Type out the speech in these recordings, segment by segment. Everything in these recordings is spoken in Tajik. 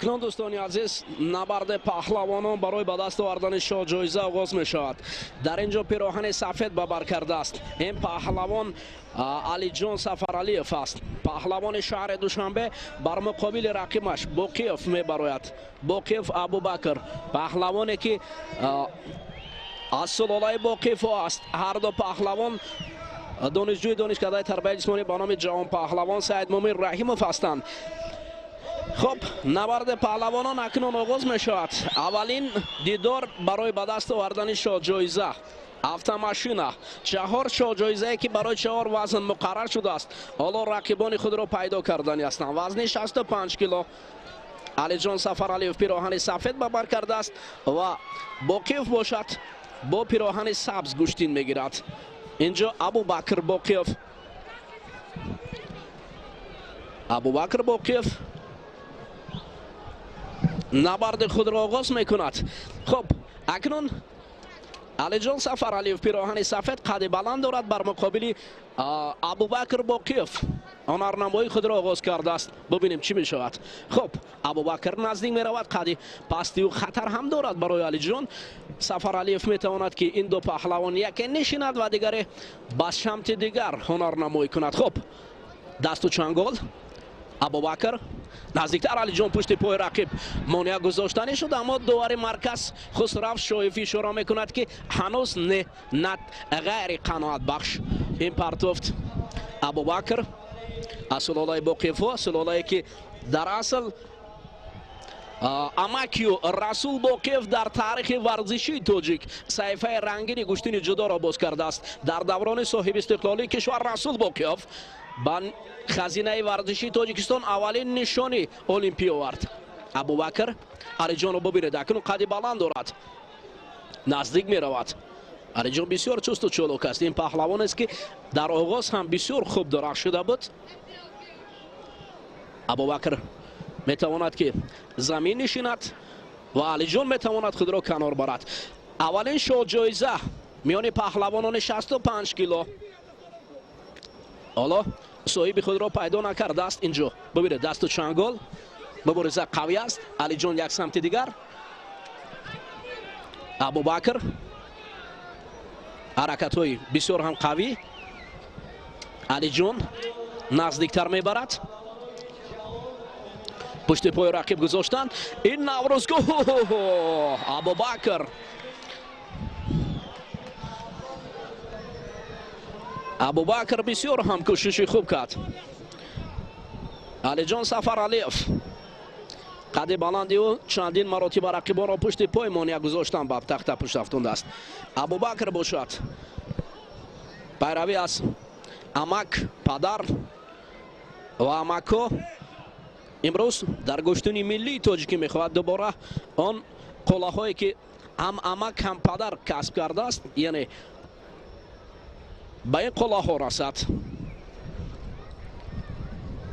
Акнун, дӯстони азиз, набарди паҳлавонон барои ба даст овардани шоҳҷоиза оғоз мешавад. Дар ин ҷо пироҳани сафед ба бар кардааст. Ин паҳлавон Алиҷон Сафаралиев аст, паҳлавони шаҳри Душанбе. Бар муқобили рақибаш Боқиев мебарояд, Боқиев Абубакр, паҳлавоне ки аз сулолаи Боқиевҳо аст. Ҳар ду паҳлавон донишҷӯи донишкадаи тарбияи ҷисмонӣ ба номи ҷавонпаҳлавон Саидмумин Раҳимов ҳастанд. Хуб, набарди паҳлавонон акнун оғоз мешавад. Аввалин дидор барои ба даст овардани шоҳҷоиза, автомашина. Чаҳор шоҳҷоизае, ки барои чаҳор вазн муқаррар шудааст, ҳоло рақибони худро пайдо кардани ҳастанд. Вазни 65 кило Алиҷон Сафаралиев пироҳани сафед ба бар кардааст ва Боқиев бошад, бо пироҳани сабз гӯштин мегирад. Инҷо Абубакр Боқиев, Абубакр Боқиев набарди худро оғоз мекунад. Хуб, акнун Алиҷон Сафаралиев, пироҳани сафед, қади баланд дорад, бар муқобили Абубакр Боқиев ҳунарнамоии худро оғоз кардааст. Бубинем, чӣ мешавад. Хуб, Абубакр наздик меравад, қади пастию хатар ҳам дорад барои Алиҷон Сафаралиев. Метавонад, ки ин ду паҳлавон яке нишинад ва дигаре ба самти дигар ҳунарнамоӣ кунад. Хуб, дасту чангол Абубакр наздиктар. Алиҷон пушти пои рақиб монеа гузоштанӣ шуд, аммо довари марказ Хусрав Шоев ишора мекунад, ки ҳанӯз не, на ғайри қаноатбахш ин партофт. Абубакр аз сулолаи Боқиевҳо, сулолае ки дар асл амакию Расул Боқиев дар таърихи варзишии тоҷик саҳифаи рангини гӯштини ҷудоро боз кардааст. Дар даврони соҳибистиқлолии кишвар Расул Боқиев ба хазинаи варзишии Тоҷикистон аввалин нишони олимпӣ овард. Абубакр Алиҷонро бубинед, акнун қади баланд дорад, наздик меравад. Алиҷон бисёр чусту чолок аст. Ин паҳлавонест, ки дар оғоз ҳам бисёр хуб дурахшида буд. Абубакр метавонад, ки замин нишинад, ва Алиҷон метавонад худро канор барад. Аввалин шоҳҷоиза миёни паҳлавонони 65 кило ҳоло соҳиби худро пайдо накардааст. Инҷо бубинед, дасту чангол, мубориза қавӣ аст. Алиҷон як самти дигар, Абубакр ҳаракатҳои бисёр ҳам қавӣ. Алиҷон наздиктар мебарад, пушти пои рақиб гузоштанд. Ин наврӯзгоҳ Абубакр, Абубакр бисёр ҳам кӯшиши хуб кард. Алиҷон Сафаралиев, қади баланди ӯ чандин маротиба рақибонро пушти пой монеа гузоштан ба тахта пушт афтондааст. Абубакр бошад, пайравӣ аз амак, падар ва амакҳо, имрӯз дар гӯштуни миллии тоҷикӣ мехоҳад дубора он қуллаҳое, ки ҳам амак, ҳам падар касб кардааст, яъне ба ин қуллаҳо расад.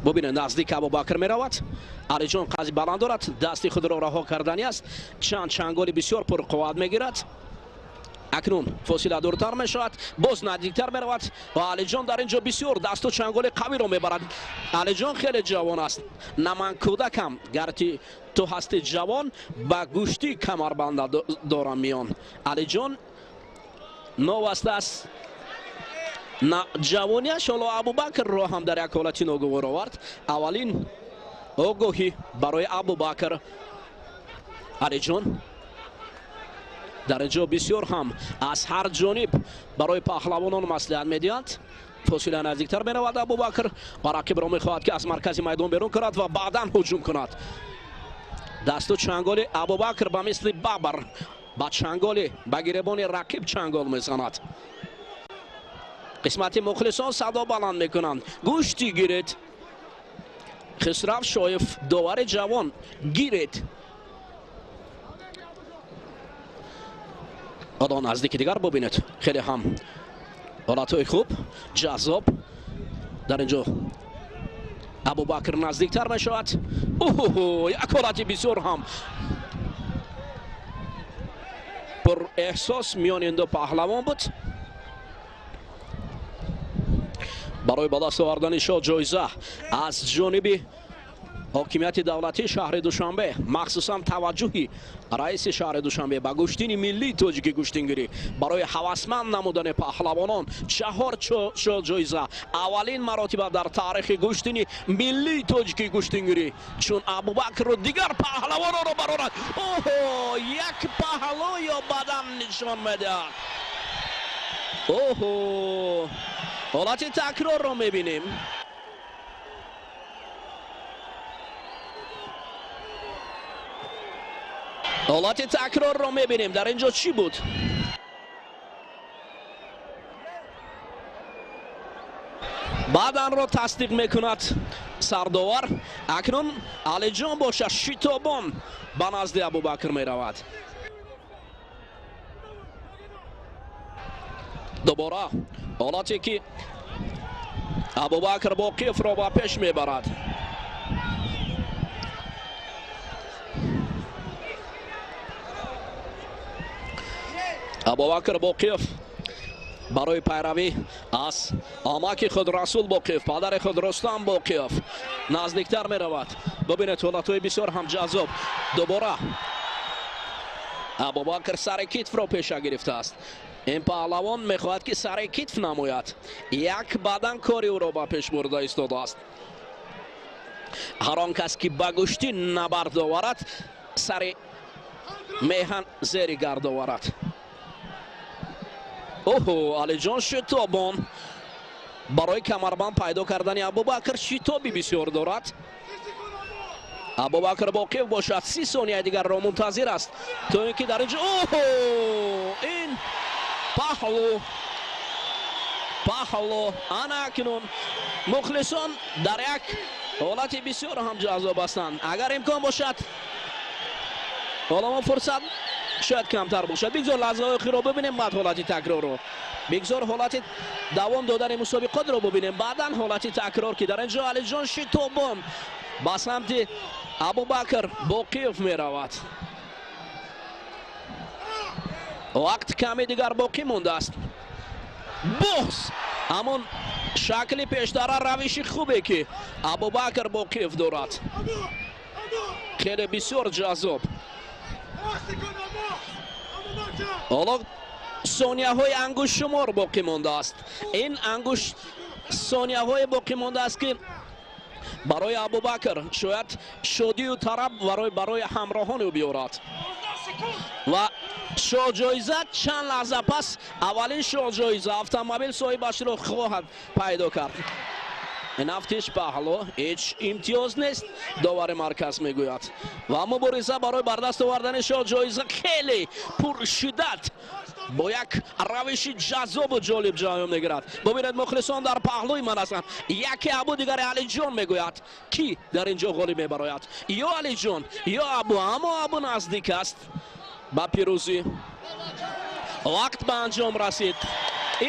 Бубинед, наздик Абубакр меравад. Алиҷон қади баланд дорад, дасти худро раҳо кардани аст, чанд чанголи бисёр пурқувват мегирад. Акнун фосила дуртар мешавад, боз наздиктар меравад ва Алиҷон дар ин ҷо бисёр дасту чанголи қавиро мебарад. Алиҷон хеле ҷавон аст. На, ман кӯдакам, гарти ту ҳасти ҷавон, ба гӯштӣ камарбанда дорам миён. Алиҷон новаста аст на ҷавонияш, ҳоло Абубакрро ҳам дар як ҳолати ногувор овард. Аввалин огоҳӣ барои Абубакр. Алиҷон дар ин ҷо бисёр ҳам аз ҳар ҷониб барои паҳлавонон маслиҳат медиҳанд. Фосила наздиктар меравад Абубакр ва рақибро мехоҳад, ки аз маркази майдон берун кунад ва баъдан ҳуҷум кунад. Дасту чанголи Абубакр ба мисли бабр ба чанголи, ба гиребони рақиб чангол мезанад. Қисмати мухлисон садо баланд мекунанд: гӯшти гиред! Хисрав Шоев, довари ҷавон, гиред! Ҳоло наздики дигар бубинед, хеле ҳам ҳолатҳои хуб, ҷаззоб. Дар ин ҷо Абубакр наздиктар мешавад. Уҳу, як ҳолати бисёр ҳам пурэҳсос миёни ин ду паҳлавон буд. Барои ба даст овардани шоҳ ҷоиза аз ҷониби Ҳокимияти давлатии шаҳри Душанбе, махсусан таваҷҷӯҳи раиси шаҳри Душанбе ба гӯштини миллии тоҷики гӯштингирӣ барои ҳавасманд намудани паҳлавонон 4 ҷоиза аввалин маротиба дар таърихи гӯштини миллии тоҷики гӯштингирӣ, чун Абубакру дигар паҳлавононро барорад. Оҳо, як паҳлӯ ё бадан нишон медиҳад. Оҳо, ҳолати такрорро мебинем. Ҳолати такрорро мебинем. Дар ин ҷо чӣ буд? Баъданро тасдиқ мекунад сардовар. Акнун Алиҷон бошад, шитобон ба назди Абубакр меравад. Дубора ҳолате ки Абубакр Боқиевро ба пеш мебарад. Абубакр Боқиев барои пайравӣ аз амаки худ Расул Боқиев, падари худ Рустам Боқиев наздиктар меравад. Бибинед, ҳолатҳои бисёр ҳам ҷаззоб. Дубора Абубакр сари китфро пеша гирифтааст. Ин паҳлавон мехоҳад ки сари китф намояд. Як бадан кори ӯро ба пеш бурда истодааст. Ҳар он кас ки ба гӯштӣ набард оварад, сари меҳан зери гард оварад. Оҳо, Алиҷон шитобон барои камарбанд пайдо кардани Абубакр шитоби бисёр дорад. Абубакр Боқиев бошад 30 сонияи дигарро мунтазир аст, то ин ки дар ин ҷо оҳо, ин паҳлу, паҳлу. Ана акнун мухлисон дар як ҳолати бисёр ҳам ҷаззоб ҳастанд. Агар имкон бошад, ҳоло мо фурсат шояд камтар бошад, бигзор лаҳзаҳои охирро бибинем, баъд ҳолати такрорро, бигзор ҳолати давом додани мусобиқотро бибинем, баъдан ҳолати такрор, ки дар ин ҷо Алиҷон шитобон ба самти Абубакр Боқиев меравад. Вақт каме дигар боқӣ мондааст. Боз ҳамон шакли пештара, равиши хубе ки Абубакр Боқиев дорад, хеле бисёр ҷаззоб. Ҳоло сонияҳои ангуштшумор боқӣ мондааст. Ин ангушт сонияҳое боқӣ мондааст, ки барои Абубакр шояд шодию тараб барои ҳамроҳони ӯ биёрад. Ва шоҳҷоиза чанд лаҳза пас аввалин шоҳҷоиза автомобил соҳибашро хоҳад пайдо кард. Нафтиш паҳлу, ҳеҷ имтиёз нест, довари марказ мегӯяд. Ва мубориза барои бардаст овардани шоҳҷоиза хеле пуршиддат бо як равиши ҷаззобу ҷолиб ҷараён мегирад. Бубинед, мухлисон дар паҳлӯи ман ҳастанд. Яке Абу, дигаре Алиҷон мегӯяд. Кӣ дар ин ҷо ғолиб мебарояд? Ё Алиҷон, ё Абу. Аммо Абу наздик аст ба пирӯзӣ. Вақт ба анҷом расид.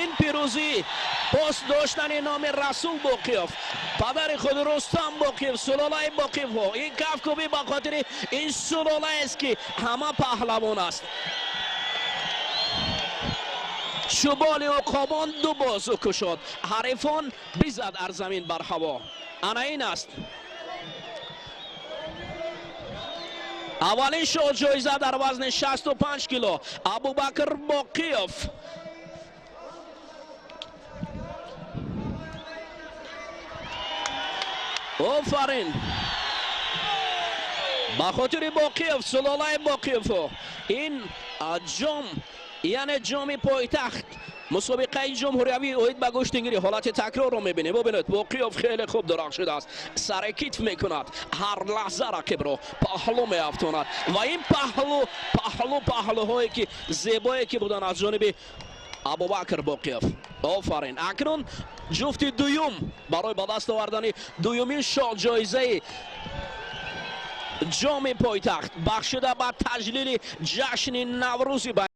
Ин пирӯзӣ пост доштани номи Расул Боқиев, падари худ Рустам Боқиев, сулолаи Боқиевҳо. Ин кафкӯбӣ ба хотири ин сулолаест, ки ҳама паҳлавон аст. Чӯболи уқобон ду бозу кушод, ҳарифон бизад ар замин бар ҳаво. Ана ин аст аввалин шоҳҷоиза дар вазни 65 кило Абубакр Боқиев. Офарин ба хотири Боқиев, сулолаи Боқиевҳо. Ин ҷом, яъне ҷоми пойтахт, мусобиқаи ҷумҳуриявӣ оид ба гӯштингирӣ. Ҳолати такрорро мебинем. Бубинед, Боқиев хеле хуб дурахшидааст, сари китф мекунад, ҳар лаҳза рақибро паҳлӯ меафтонад. Ва ин паҳлӯ, паҳлӯ, паҳлӯҳое ки зебое ки буданд аз ҷониби Абубакр Боқиев. Офарин. Акнун ҷуфти дуюм барои ба даст овардани дуюмин шоҳҷоизаи ҷоми пойтахт, бахшида ба таҷлили ҷашни Наврӯзи.